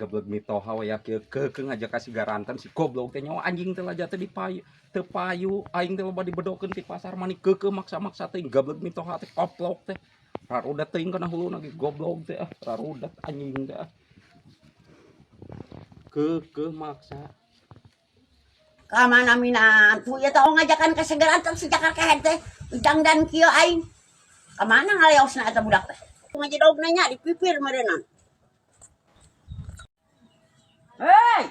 Gablek mitoha we ya kieu keukeuh ngajak ka Sagaranten si goblok teh, nyawa anjing teh laja teh dipayu teu payu. Aing teh loba dibedokeun ti pasar, mani keukeuh maksa-maksa teh. Gablek mitoha teh, koplok teh, rarudat teuing kana huluna ge, goblok teh. Ah, rarudat anjing teh. Ah, keukeuh maksa. Ka mana minantu ya teh ngajakan ka Sagaranten si Jakar kehed teh? Dangdan kieu aing. Ka mana ngaleosna eta budak teh? Ngajedog nanya di pipir meureunnan. Hei!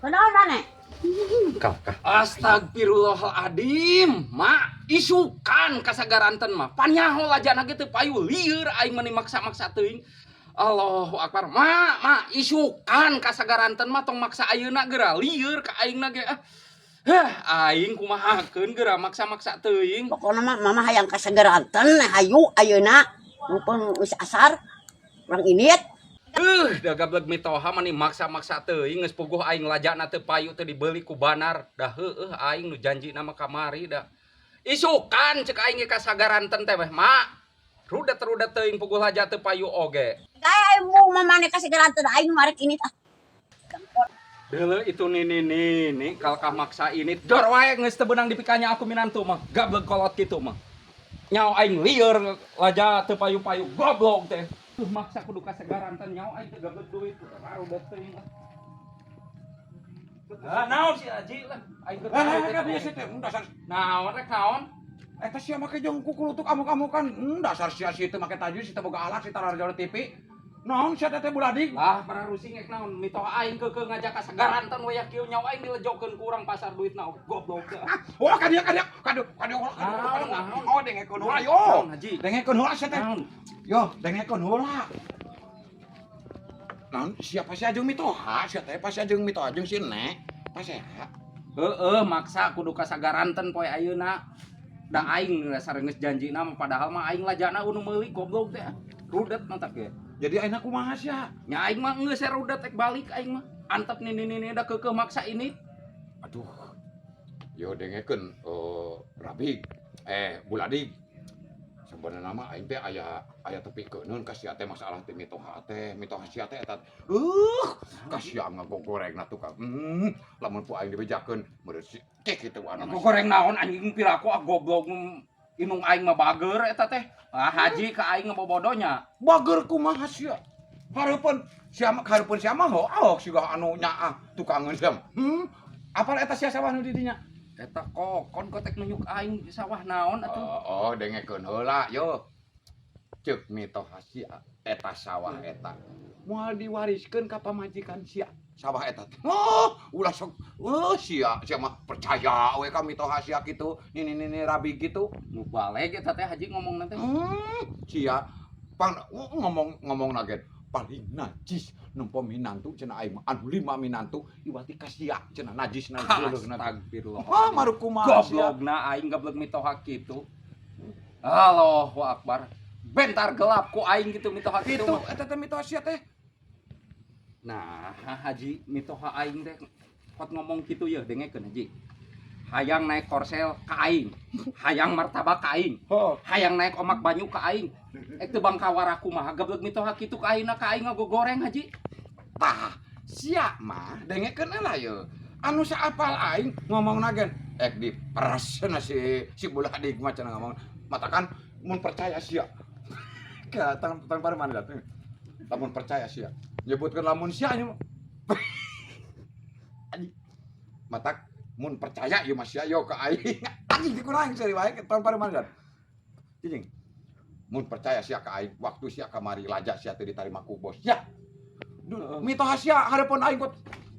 Kunaon maneh? Kakak. Astagfirullahaladzim, mak, isukan ka Sagaranten mah. Panyaho lajana ge teu payu, lieur aing mani maksa-maksa teuing. Allahu akbar. Mak, mak, isukan ka Sagaranten mah, tong maksa ayeuna geura, lieur ka aingna ge ah. Hah, aing kumahakeun geura, maksa-maksa teuing. Pokokna mah mama hayang ka Sagaranten, hayu ayeuna mumpung geus asar. Urang indit. Da gablek mitoha mani maksa-maksa teuing, geus puguh aing lajana teu payu, teu dibeli ku banar. Dah heueuh aing nu janji nama kamari da. Isukan cek aing ge ka Sagaranten teh weh, mak. Rudet-rudet teuing, puguh laja teu payu oge. Kae embung mama ka Sagaranten, aing nu arek indit ah. Deuleu itu nini nini kalkah maksa ini dor wae, geus teu beunang dipikanya aku minantu mah, gablek kolot kitu mah. Nyawa aing lieur laja teu payu-payu, goblok teh. Tuh maksa kudu ka Sagaranten, nyawa aing teh gablek duit, rudet teuing lah. Ah, naon sih Haji lah aing keur Eh, kan biasa teh dasar. Naon rek naon? Eta sia make jeung kukulutuk amuk-amukan. Dasar sia si teu make taju, si teu boga alat, si tararjor TV. Naon sia teh, buladig? Lah, para rusing ek naon? Mitoha aing keukeuh ngajak ka Sagaranten we ya kieu, nyawa aing dilejokeun ku urang pasar duitna, goblok teh. Oh, ka dieu, ka dieu, ka dieu, ka dieu, ka dieu. Naon, naon? Oh, dengekeun heula yo. Naon, Haji? Dengekeun heula sia teh. Naon? Yo, dengekeun heula. Naon sia pasti jeung mitoha, sia teh pasti jeung mitoha jeung si Nek. Pasti. Heeh, maksa kudu ka Sagaranten poe ayeuna. Da aing dasar geus janjina mah, padahal mah aing lajana nu meuli, goblok teh. Rudet mantak ge. Jadi ayeuna kumaha sia? Nya aing mah geus rudet, ek balik aing mah. Antep nini nini da keukeuh maksa ini. Aduh. Yo, dengekeun, Rabi, eh, Buladig. Sebenarnya mah aing teh aya aya tepi keuneun ka sia teh masalah teh mitoha teh, mitoha sia teh eta. Ka sia ngagogorengna tukang. Lamun ku aing dibejakeun meureun si teh kitu anu. Goreng naon anjing, piraku ah, goblok, indung aing mah bager eta teh. Ah, haji ka aing ngebobodonya. Bager kumaha sia? Hareupeun sia mah, hareupeun sia mah hook siga anu nyaah tukangeun sia. Apal eta sia sawah nu di dinya? Eta kokon kotek nunjuk aing sawah naon atuh. Oh, dengekeun heula yo. Ceuk mitoha sia eta sawah eta moal diwariskeun ka pamajikan sia. Sawah eta teh. Oh, ulah sok oh sia sia mah percaya we ka mitoha sia kitu. Nini nini rabi kitu. Nu baleg eta teh haji ngomong nanti. Sia pang ngomong ngomong nagen paling najis nempo minantu cenah aing mah anu lima minantu iwati ka sia cenah najisna geuleuhna. Astagfirullah. Ah, maru kumaha sia? Goblokna aing gablek mitoha kitu. Allahu akbar. Bentar gelap ku aing gitu mitoha kitu Kitu mah. Eta teh mitoha sia teh. Nah, haji mitoha aing teh kot ngomong kitu ya, dengekeun haji. Hayang naik korsel ka aing, hayang martabak ka aing, hayang naik omak banyu ka aing. Eh, teu bangkawara kumaha gablek mitoha kitu ka aingna, ka aing ngagogoreng haji. Tah, sia mah dengekeun heula ye. Anu saapal aing ngomong nagen ek diperes na si si buladig mah cenah ngomong. Matakan mun percaya sia. Ka tangan tangan pada mana datang? Lamun percaya sia. Nyebutkeun lamun sia nya. Anjing. Matak mun percaya ieu mah sia yo ka aing. Anjing dikurang seri wae tahun pada mana. Cicing. Mun percaya sia ka aing, waktu sia kamari laja sia teu ditarima ku bos. Ya. Mitoha sia hareupeun aing kot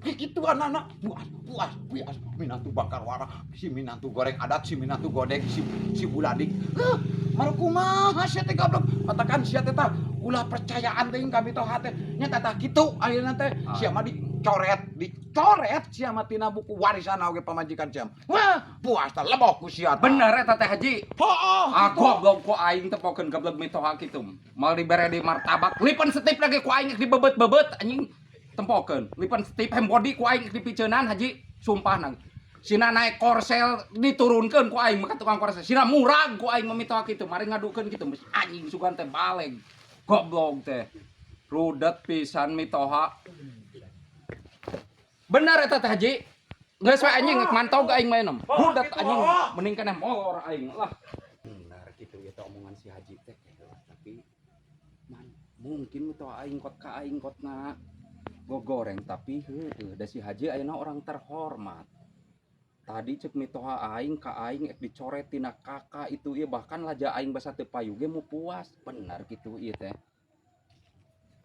kitu anak-anak puas puas puas minantu bakar wara si minantu goreng adat si minantu godeg si si buladik. Heuh, maru kumaha sia teh, goblok? Katakan sia teh tah ulah percayaan teh ka mitoha teh nya tah kitu ayeuna teh sia mah dicoret dicoret sia mah tina buku warisan oge pamajikan sia. Wah, puas tah, lebok ku sia tah. Bener eta teh haji? Hooh. Ah, goblok ku aing tepokeun gablek mitoha kitu. Mal dibere di martabak, lipen setip lagi ku aing dibebet-bebet anjing, tempokeun. Lipen setip body ku aing dipiceunan haji, sumpah nang. Sina naik korsel diturunkeun ku aing maka tukang korsel. Sina murag ku aing mitoha kitu, mari ngadukeun kitu anjing sugan teh baleg. Goblok teh. Rudet pisan mitoha. Bener eta teh, Haji. Geus we anjing, mantau aing mah enem. Oh, Rudet gitu, anjing, oh. mending keneh molor aing lah. Bener gitu ya teh omongan si Haji teh, tapi man mungkin mitoha aing kot ka aing kotna gogoreng, tapi heueuh da si Haji ayeuna orang terhormat. Tadi cek mitoha aing ka aing ek dicoret tina KK itu ieu, bahkan laja aing basa teu payu ge mau puas. Bener gitu ieu teh.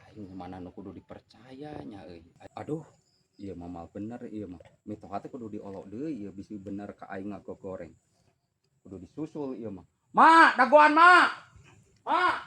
Aing mana nu kudu dipercaya nya euy. Aduh, ieu mah mal bener ieu mah. Mitoha teh kudu diolok deui ieu, bisi bener ka aing ngagogoreng. Kudu disusul ieu mah. Ma, dagoan, Ma. Ma.